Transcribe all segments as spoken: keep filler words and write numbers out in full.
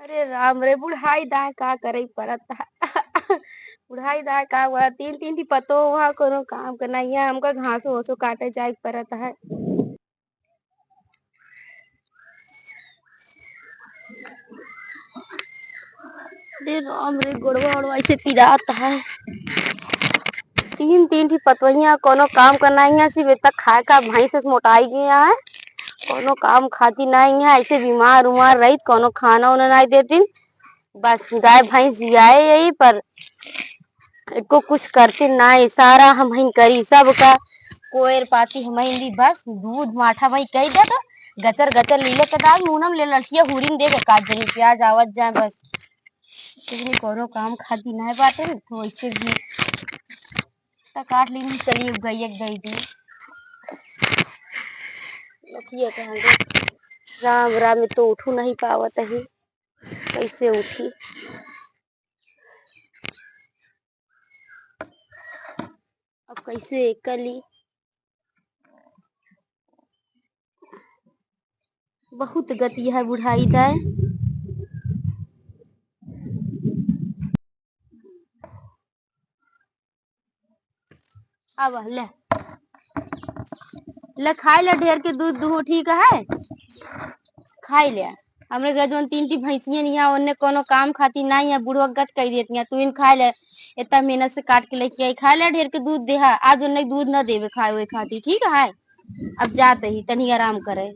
अरे राम रे, बुढ़ाई दाय का करे परत है। बुढ़ाई दाय का हुआ, तीन तीन ठी पतो हुआ, कोनो काम के नहीं है, हमका घासो ओसो काटे जाए के परत है। अरे राम रे, गोड़वा ओड़वा ऐसे पिरात है। तीन तीन ठी पतवहिया, कोनो काम का नहीं है, सिर्फ इतना खाए का भैंस से मोटाई गया है, कोनो काम खाती नहीं है, ऐसे बीमार उमार रही, कोनो खाना उना नहीं देती। बस गाय भैंस जियाए यही पर एको कुछ करती नहीं, सारा हमहिन करी, सबका कोयर पाती हमहिन ली, बस दूध माठा मही कही दे तो गचर गचर लीले के दाल मुनम ले लठिया हुरिन देवे का जनी प्याज आवत जाए बस। इतनी कोनो काम खाती नहीं बाटे तो वैसे भी तो काट ली चली गई एक गई दी। लठिया के हम राम राम में तो उठू नहीं पावत है, कैसे उठी? अब कैसे कली? बहुत गति है बुढ़ाई दाय। अब ले, ले खाए ले ढेर के दूध दूहो, ठीक है, खाए ले। हमरे घर जौन तीन ठी भैंसियन यहाँ, ओन्ने कोनो काम खाती नहीं है, बुढ़वा गत कह देती है, तू इन खाए ले, इतना मेहनत से काट के लेके आई, खाए ले ढेर के दूध देहा, आज ओन्ने दूध न देवे खाए हुए खाती, ठीक है। अब जाते ही तनी आराम करे।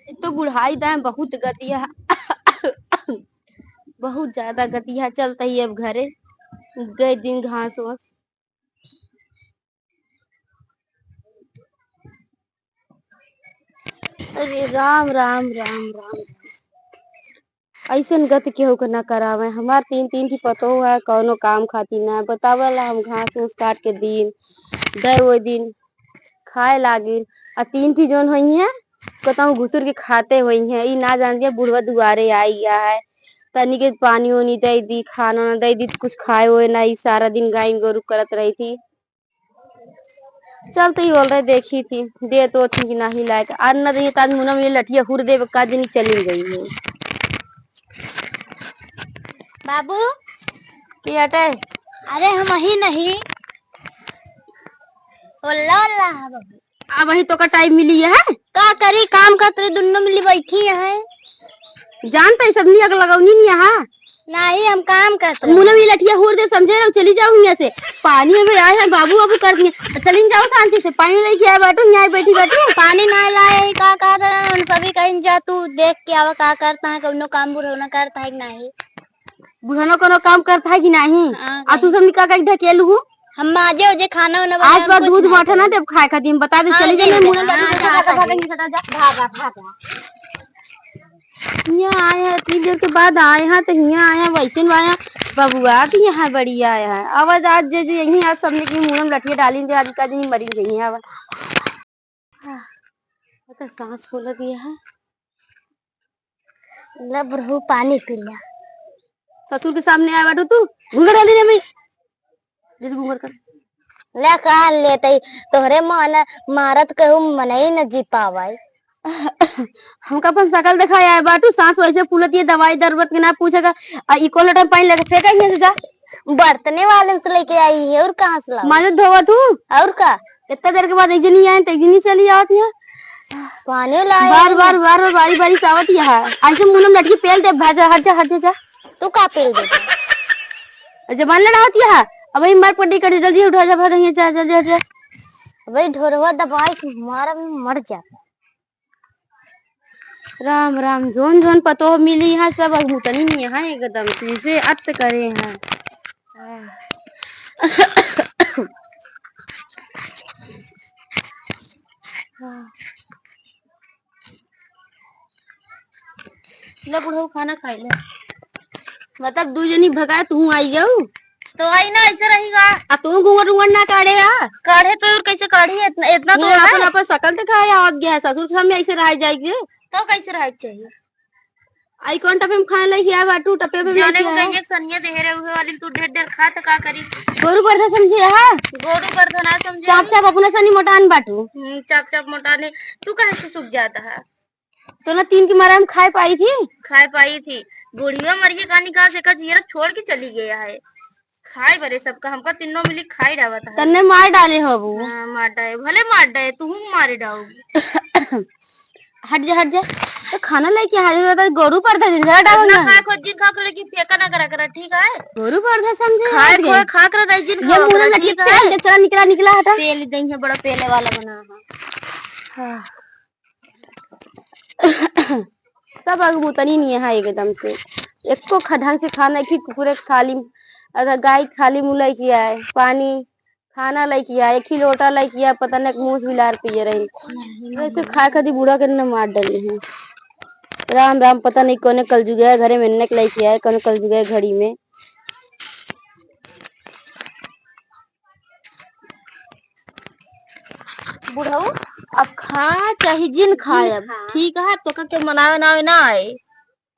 एक तो बुढ़ाई दाय बहुत गतिया, बहुत ज्यादा गतिया, चलत ही अब घरे, गए दिन घास वास। अरे राम, राम, राम, राम। ऐसन गति केहू के ना करावे। हमार तीन, तीन ठी पतोह है, कौनो काम खाती ना। बतावेला हम घास उस काट के दिन, दे वो दिन खाए लागिन। आ तीन ठी जौन होई हैं, कतहूँ घुसुर के खाते होई हैं। ई ना जान दिया बुढ़वा दुआरे आई गया है। तनी के पानी ओनी दे दी, खाना ना दे दी, कुछ खाए हुए ना। ई सारा दिन गाय गोरू करत रही थी। चलते ही बोल रहे, देखी थी, दे तो थी कि नहीं लायक। आज न रही, तो आज मुनम ये लठिया हुर दे, का जनी चली गई है। बाबू। के हटे? अरे, हम ही नहीं। ओल्ला, ओल्ला है बाबू। अब वही तो का टाइम मिली है। का करी, काम करत रही, दुन्नो मिली बैठी है। जानता है सब नियक लगौनी नहीं है। नहीं, हम काम करत रहे। मुनम ये लठिया हुर दे, समझे रहो, चली जाओ यहाँ से। पानी में आए हैं बाबू, बाबू कर दिए। चली जाओ शांति से, पानी लेके आए बाटू, यहाँ बैठी बैठी। पानी ना लाए, का कहत रहे, हम सभी कहीं जा, तू देख के आवा, का करता है, कौनो काम बुढ़ौना करता है कि नहीं। बुढ़ौना कोनो काम करता है कि नहीं? हाँ, आ तू नहीं। सब निका के ढकेलू। हम माजे उजे खाना उना आज बनाए, बाद कुछ दूध नहीं माठा ना करे। देब खाए खातिर, हम बता दे, हाँ, चली जाइए, नहीं, मुनम हाँ, बैठी, हाँ, भागा, भागा, हाँ। नहीं सटा जा। भागा, भागा। हियाँ आए हैं, इतनी देर के बाद आए हैं, तो हियाँ आए हैं, वैसे न आए हैं, बबुआ तो यहाँ बढ़िया आया है। आवाज आज जे जे यहीं आज सबने की मुँह में लठिया डाली दे, आज का दिन मरी गई है आवाज। हाँ, तो सांस फूल दिया है। ले बुढ़ऊ पानी पी लिया। ससुर के सामने आए बाटू तू, घूंघट डाली दे भाई। दीदी घूंघट कर। ले का लेतई, तोहरे मन मारत कहू मनई न जी पावई। हमका अपन शकल देखाए आए बाटू, सांस वैसे फूलत, ये दवाई दरबत के ना पूछेगा। आ, ई कोल्हटा में पानी लेके फेंका हियां से जा। बर्तने वाले से लेके आई है, और कहाँ से लाऊं? माजत धोवत हूँ। और का? इतना देर के बाद एक जनी आए, तो एक जनी चली आवत यहाँ। पानी लाए बार, हैं। बार, बार, बार, बारी, बारी से आवत यहाँ। ऐसे मुंह में लटकी पेल दे, भाग जा, हट जा, हट जा, जा। तू का पेल दे? जबान लड़ावत यहाँ। अब वही मार पट्टी कर दे, जल्दी उठा जा, भाग यहाँ, जा, जल्दी हट जा। वही ढोरवा दबाई के मारा में मर जा। राम राम, जोन जोन पतोह मिली हैं, सब अगमुतनी नहीं हैं, एकदम से अत करे हैं। ले बुढ़ऊ, खाना खाई ले। मतलब, दू जनी भगाए, तू आई जाऊ। तो आई ना, ऐसे रहेगा। आ तू घूंघट उंघट ना काढ़े आ। काढ़े तो और कैसे काढ़ी, इतना, इतना तो ये है। अपन, अपन शकल दिखाए आवत गया है, ससुर के सामने ऐसे रह जाएगी। तो कैसे रहे के चाहिए? आई कौन टपे में खाए लइके आए बाटू, टपे में जाने लइके को आए। कहिए सनिया देहे रहे, उहे वाली तू ढेर ढेर खा त का करी? गोरू बरधा समझे हा? गोरू बरधा ना समझे। चाप चाप अपना सनी मोटान बाटू। हम्म, चाप चाप मोटाने। तू काहे से सूख जाता है? तो ना तीन के मारे हम खाए पाई थी। खाए पाई थी। बुढ़िया मरिए कहानी कहा से का जियरा छोड़ के चली गया है। खाए बरे सबका, हमका तीनों मिली खाए डावत है। तन्ने मार डाले हो वो। हाँ, मार डाले, भले मार डाले, तू हूँ मारे डाओगी। हट जा, हट जा। तो खाना लेके आ जाओ, तो गोरू पर दे, जरा डालो इतना ना। खाए खोज जिन खा के लेकिन फेंका ना करा करा, ठीक है? गोरू पर दे समझे, खाए हट गए। खोए खा कर नहीं जिन ये खा मुंह करा, में ठीक है? पेल दे, चला निकला, निकला, हटा। पेल देंगे, बड़ा पेले वाला बना है। हाँ। सब अगबुतनी नहीं है एकदम से, एको ख-, ढंग से खाना की कुकुरे खाली, अगर गाय खाली मुँह लइके आए, पानी, खाना लइके आए, एक ही लोटा लइके आए, पता नहीं मूस बिलार पिए रही। वैसे खाए खातिर बूढ़ा के न मार डाली है। राम राम, पता नहीं कौने कलजुग है, घरे में नक लइके आए, कौने कलजुग है घड़ी में। बुढ़ऊ, अब खा चाहे जिन खाए, अब खा। ठीक है, तो के मनावे ना, ना आए,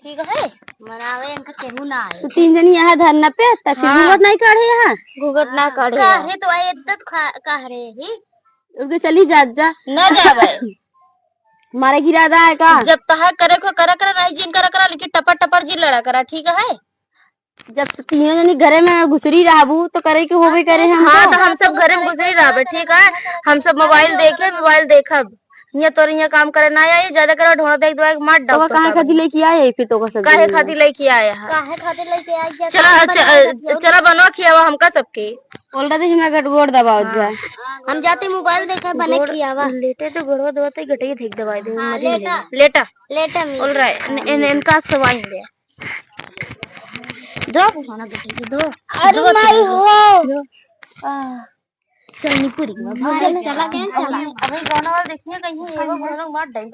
ठीक है, मनावे इनका केहू ना आए। तो तीन जनी यहाँ धरना पे, ताकि हाँ। घूंघट नहीं काढ़े यहाँ। घूंघट ना हाँ, काढ़े काहे यहाँ। तो आए इज्जत खा, कह रहे ही। उनके चली जा, जा। ना जावे। मारे गिरा रहा है का? जब तहा करे को करा करा, नहीं जिन करा करा, लेकिन टपर टपर जिन लड़ा करा, ठीक है? जब से तीनों जनी घरे में घुसरी रहबू, तो करे के होबे करे हम हाँ, तो। तो हम सब घरे में घुसरी रहबे, ठीक है? हम सब मोबाइल देखे, मोबाइल देखब। यहाँ तोर यहाँ काम करे ना आई, ज्यादा करे ढोंढ देख दवाई मार तो डाल। काहे खातिर लेके आए है फिर तो का सब काहे जनी? खातिर लेके आए हैं? काहे खातिर लेके आए, जा चला, काम च-, बनाए खातिर और चला बनवा खियावा हमका सबके। बोल रहा था कि मैं गट गोड़ दबाओ हाँ। जा। हम जाते मोबाइल देखे बने गोड़ खियावा। लेटे तो गोड़वा दबाते गटई देख दवाई दे, हाँ, मरी लेटा। लेटा। लेटा मिल बोल रहा है, इन-, इन-, इनका सवाई दे। दो, सोना बेटी के दो। अरे दो, माई दो, हो। दो। आ, चल निपुरी के बाद, भाग, चल। चला गया, चला। अबे गाना वाला देखिए कहीं, ये वो गाना मार डाल।